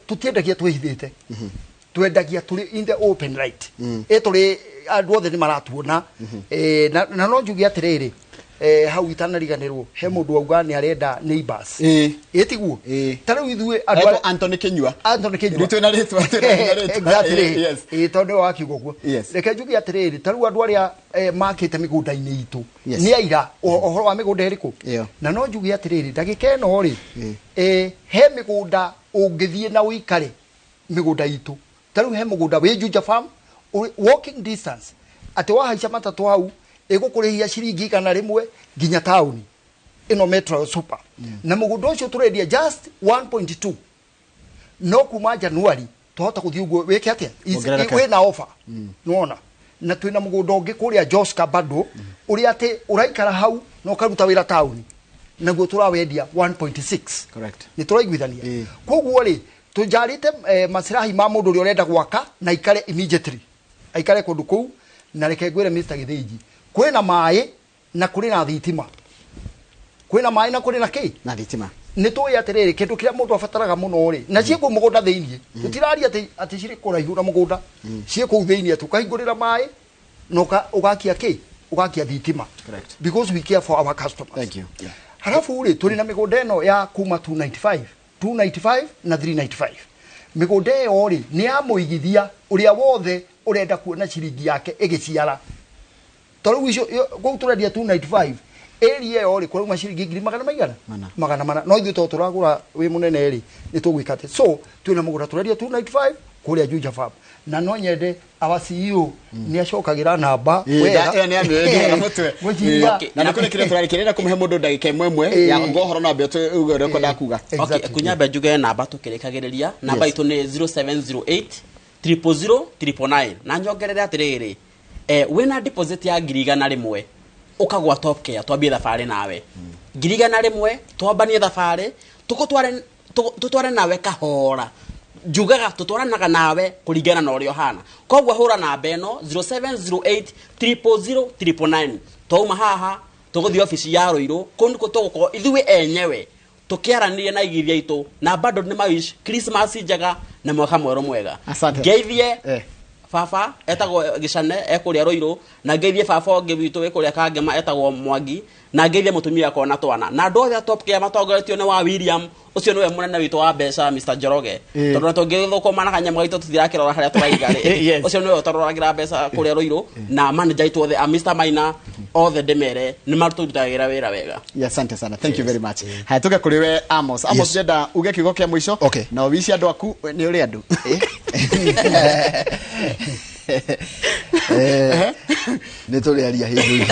tũtiendagia twĩhithĩte, twendagia tũrĩ in the open light, tũrĩ andũ othe nĩ maratuona. Na no njuge atĩrĩrĩ, hau itanariganĩrwo, he mũndũ wauga nĩ arenda neighbors. Ĩtiguo? Ĩĩ. Ta rĩu ithuĩ andũ Aretwo Anthony Kinyua. Anthony Kinyua. Rĩu twĩna rĩtwa, twĩna rĩtwa. Exactly. Yes. Ĩĩ, tondũ nĩwe wakiuga ũguo. Reke njuge atĩrĩrĩ, ta rĩu andũ arĩa makĩte mĩgũnda-inĩ itũ nĩ aira ũhoro wa mĩgũnda ĩrĩkũ. Ĩyo. Na no njuge atĩrĩrĩ, ndagĩka ĩno rĩ, he mĩgũnda ũngĩthiĩ na ũikare mĩgũnda itũ. Ta rĩu he mũgũnda wĩ Juja Farm, walking distance, atĩ wahaica matatũ hau ĩgũkũrĩhia ciringi 100 nginya taũni ĩno Metro Super. Na mũgũnda ũcio tũrendia just 1.2, no kuma January twahota gũthiĩ ũguo wĩke atĩa? Wongerereke. Wĩna offer nĩwona. Na twĩna mũgũnda ũngĩ kũrĩa Joska bado, ũrĩa atĩ ũraikara hau na ũkaruta wĩra taũni, naguo tũrawendia 1.6. Correct. Nĩ tũraiguithania? Ĩĩ. Koguo rĩ, tũnjarĩte masirahi ma mũndũ ũrĩa ũrenda gwaka na aikare immediately, aikare kũndũ kũu. Na reke ngwĩre Mr. Gĩthĩnji, kwĩna maĩ na kũrĩ na thitima, kwĩna maĩ na kũrĩ na kĩ? Na thitima. Nĩ tũĩ atĩrĩrĩ, kĩndũ kĩrĩa mũndũ abataraga mũno rĩ, na ciĩ kũu mũgũnda thĩiniĩ, tũtiraria atĩ cirĩ kũraihu na mũgũnda, ciĩ kũu thĩiniĩ, atĩ ũkahingũrĩra maĩ na ũgakia kĩ Ũgakia thitima. Correct. Because we care for our customers. Thank you. Yeah. Halafu rĩ, tũrĩ na mĩgũnda ĩno ya kuma 295, 295 na 395. Mĩgũnda ĩyo rĩ, nĩ ya mũigithia ũrĩa wothe ũrenda kuona ciringi yake ĩgĩciara. Ta rĩu icio kũu tũrendia 295, area ĩyo rĩ, kũrauma ciringi ngiri magana maigana? Mana. 400. No ithuĩ tondũ tũragũra wĩ mũnene rĩ, nĩ tũgwĩka atĩ. So twĩna mũgũnda tũrendia 295 kũrĩa Juja Farm. Na no nyende our CEO nĩ acokagĩra namba wega. Ĩyo nĩ amĩũĩ na mũtwe. Ngwĩciria- Okay. Na nĩ kũrĩ kĩrĩa tũrarĩkĩrĩra kũmũhe mũndũ ndagĩka ĩmwe ĩmwe ya kuga ũhoro, no ambe uge ũrĩa ũkwenda kuga. Okay, kunyambe njuge namba tukirikagiriria, namba Yes. itu ni 0708 000 999. Na nyongerere atiriri, wina deposit ya 100,000 ukagwa Top Care, twambie thabarĩ nawe. 100,000 twambanie thabarĩ, tũgũtware, tũtware nawe kahora. Njugaga tũtwaranaga nawe kũringana na ũrĩa ũhana. Koguo hũra namba ĩno 0708 000 999. Twauma haha tũgũthiĩ obici ya Rũirũ, kũu nĩkuo tũgũkorwo ithuĩ enyewe tũkĩaranĩria na igithia itũ. Na bado nĩ mawish Christmas njega na mwaka mwerũ mwega. Asante. Ngeithie baba etagwo Gĩcane ekũrĩa Rũirũ, na ngeithie baba ũngĩ witũ wĩ kũrĩa Kangema etagwo Mwangi, na ngeithie mũtumia wakwa na twana na andũ othe a Top Care matongoretio nĩ wa William, ũcio nĩwe mũnene witũ wa mbeca, Mr Njoroge, tondũ na tũngĩthũkũma na kanyamũ gaitũ tũtirakĩrora harĩa tũraiga rĩ. Ũcio nĩwe ũtũroragĩra mbeca kũrĩa Rũirũ, na manager aitũ othe a Mr Maina, othe ndĩmere nĩ matũrutagĩra wĩra wega. Yeah, asante sana. Thank you very much. Haya, tuke kũrĩ we Amos. Amos, Yes. ndĩrenda uge kiugo kĩa mũico. Okay. Na ũwici andũ aku nĩ ũrĩ andũ. Nĩ tũrĩaria hĩndĩ ĩngĩ.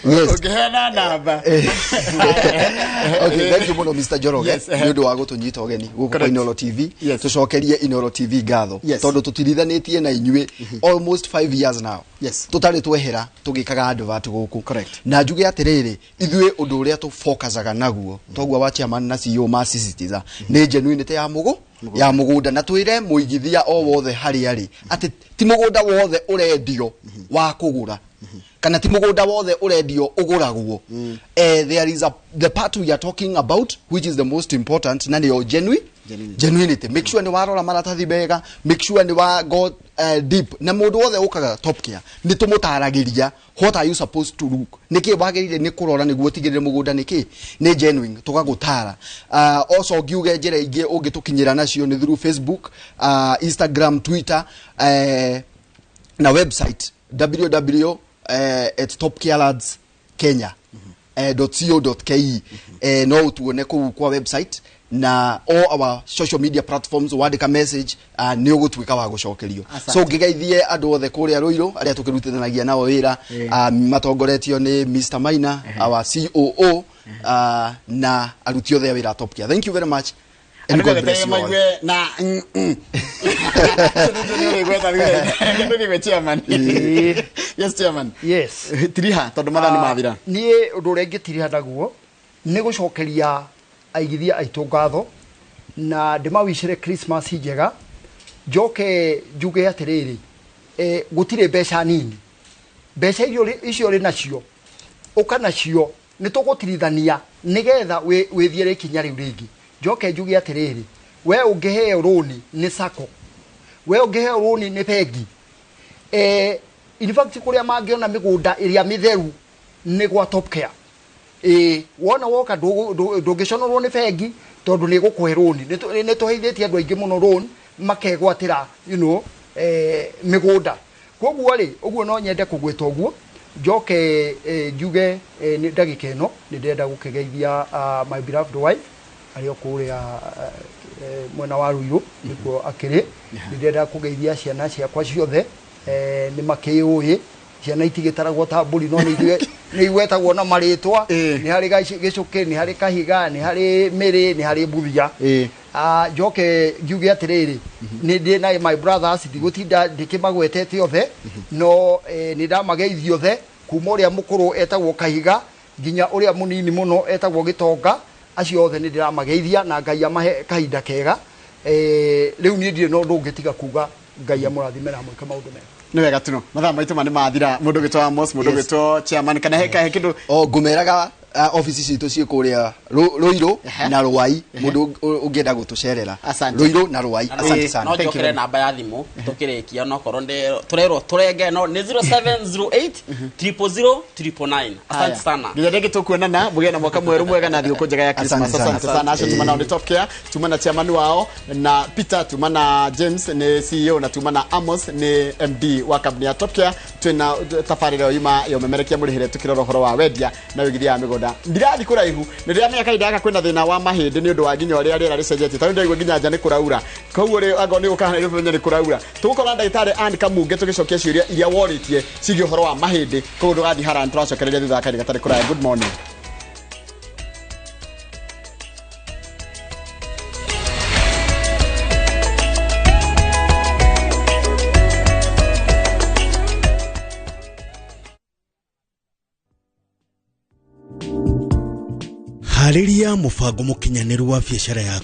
Yes. Ũngĩheana namba. Okay, thank you mũno, Mr Njoroge, Yes, nĩ ũndũ wa gũtũnyita ũgeni gũkũ kwa Correct. Inooro TV. Yes. Tũcokerie Inooro TV ngatho tondũ tũtirithanĩtie na inyuĩ almost 5 years now tũtarĩ twehera tũgĩkaga advert gũkũ. Correct. Na njuge atĩrĩrĩ, ithuĩ ũndũ ũrĩa tũfocusaga naguo, toguo wa chairman na CEO masisitiza, nĩ genuinity ya mũgũ ya mũgũnda, na twĩre mũigithia o wothe harĩa arĩ atĩ ti mũgũnda wothe ũrendio wa kũgũra, kana ti mũgũnda wothe ũrendio ũgũragwo. There is the part we are talking about which is the most important, na nĩyo Genuinity. genuinity. Make sure nĩ warora maratathi mega, make sure nĩ wa go deep, na mũndũ wothe ũkaga Top Care nĩ tũmũtaragĩria what are you supposed to look, nĩkĩ wagĩrĩire nĩ kũrora nĩguo ũtigĩrĩre mũgũnda nĩkĩ nĩ genuine, tũgagũtara. Also ngiuge njĩra ingĩ ũngĩtũkinyĩra nacio nĩ through Facebook, Instagram, Twitter, na website www at topcarelands kenya .co.ke. No ũtuone kũu kwa website na all our social media platforms. Wandĩka message, nĩ ũgũtuĩka wa gũcokerio. Asante. So ngĩgeithie andũ othe kũrĩa Rũirũ arĩa tũkĩrutithanagia nao wĩra, matongoretio nĩ Mr Maina, our COO, na aruti othe a wĩra a Top Care. Thank you very much and Andũ God bless you all. maigue na nĩ ũrĩgweta chairman. Yes, chairman. Yes. Tiriha tondũ mathaa nĩ mathira. Niĩ ũndũ ũrĩa ingĩtiriha naguo nĩ gũcokeria aigithia aitũ ngatho na ndĩmawicĩre Christmas njega. Njoke njuge atĩrĩrĩ, gũtirĩ mbeca nini. Mbeca iria icio ũrĩ nacio, ũka nacio, nĩ tũgũtirithania nĩgetha wĩthiĩre ikinya rĩu rĩngĩ. Njoke njuge atĩrĩrĩ, we ũngĩheo rũni nĩ sacco, we ũngĩheo rũni nĩ bengi, in fact kũrĩa mangĩona mĩgũnda ĩrĩa mĩtheru nĩ gwa Top Care. Ĩĩ, wona woka ndũngĩconorwo nĩ bengi tondũ nĩ ĩgũkũhe rũni. Nĩ tũheithĩtie andũ aingĩ mũno rũni makegwatĩra mĩgũnda. Koguo rĩ, ũguo no nyende kũgwĩta ũguo. Njoke njuge nĩ ndagĩka ĩno nĩ ndĩrenda gũkĩgeithia my beloved wife arĩ o kũrĩa mwena wa Ruiru nĩkuo akĩrĩ. Nĩ ndĩrenda kũgeithia ciana ciakwa ciothe, nĩ makĩũĩ ciana itigĩtaragwo ta mbũri, no nĩ igwetagwo na marĩtwa. Nĩ harĩ gĩcũkĩ, nĩ harĩ kahiga, nĩ harĩ mĩrĩ, nĩ harĩ mbuthia. Njoke ngiuge atĩrĩrĩ, nĩ ndĩ na my brothers, ndigũtinda ndĩkĩmagwetete othe, no nĩ ndamageithia othe kuma ũrĩa mũkũrũ etagwo Kahiga nginya ũrĩa mũnini mũno etagwo Gĩtonga. Acio othe nĩ ndĩramageithia na Ngai amahe kahinda kega. Rĩu niĩ ndirĩ na ũndũ ũngĩ tiga kuga Ngai amũrathime na amwĩke maũndũ mega. Nĩ wega tuno, mathaa maitũ ma nĩ mathira. Mũndũ ũgĩtwo Amos, mũndũ Yes. ũgĩtwo chairman, kana he kahe kĩndũ? O ngũmeraga Office citũ ciĩ kũrĩa Ruiru na Ruai, mũndũ ũngĩenda gũtũcerera. Asante. Ruiru na Ruai. Asante sana. No Thank you njokere very much. namba ya thimũ tũkĩrĩkia, onokorwo nĩ tũrerwo tũrenge, no nĩ 0708 000 999. Asante sana. Nginya rĩngĩ tũkuonana, mũgĩe na mwaka mwerũ mwega na thigũkũ njega ya Christmas. Asante sana. Asante sana. Acio tuma nao nĩ Top Care, tuma na chairman wao na Peter, tuma na James nĩ CEO, na tuma na Amos nĩ MD wa kambuni ya Top Care. Twĩna tabarĩra ĩyo yuma ya ũmemerekia mũrĩhĩre, tũkĩrora ũhoro wa wendia na wĩigithia wa mĩgũnda. Ndirathiĩ kũraihu, nĩ ndĩramenya kahinda gaka kwĩna thĩna wa mahĩndĩ nĩ ũndũ wa nginya ũrĩa rĩera rĩcenjetie, tondũ ndĩraigua nginya nja nĩ kũraura, koguo rĩ angorwo nĩ gũkaga Nairobi menye nĩ kũraura. Tũgũkorwo na ndagĩtarĩ Ann Kamunge tũgĩcokia ciũria iria worĩtie ciĩgiĩ ũhoro wa mahĩndĩ, koguo ndũgathiĩ haraya, nĩtũracokereria thutha wa kahinda gatarĩ kũraya. Good morning. Harĩria mũbango mũkinyanĩru wa biacara yaku.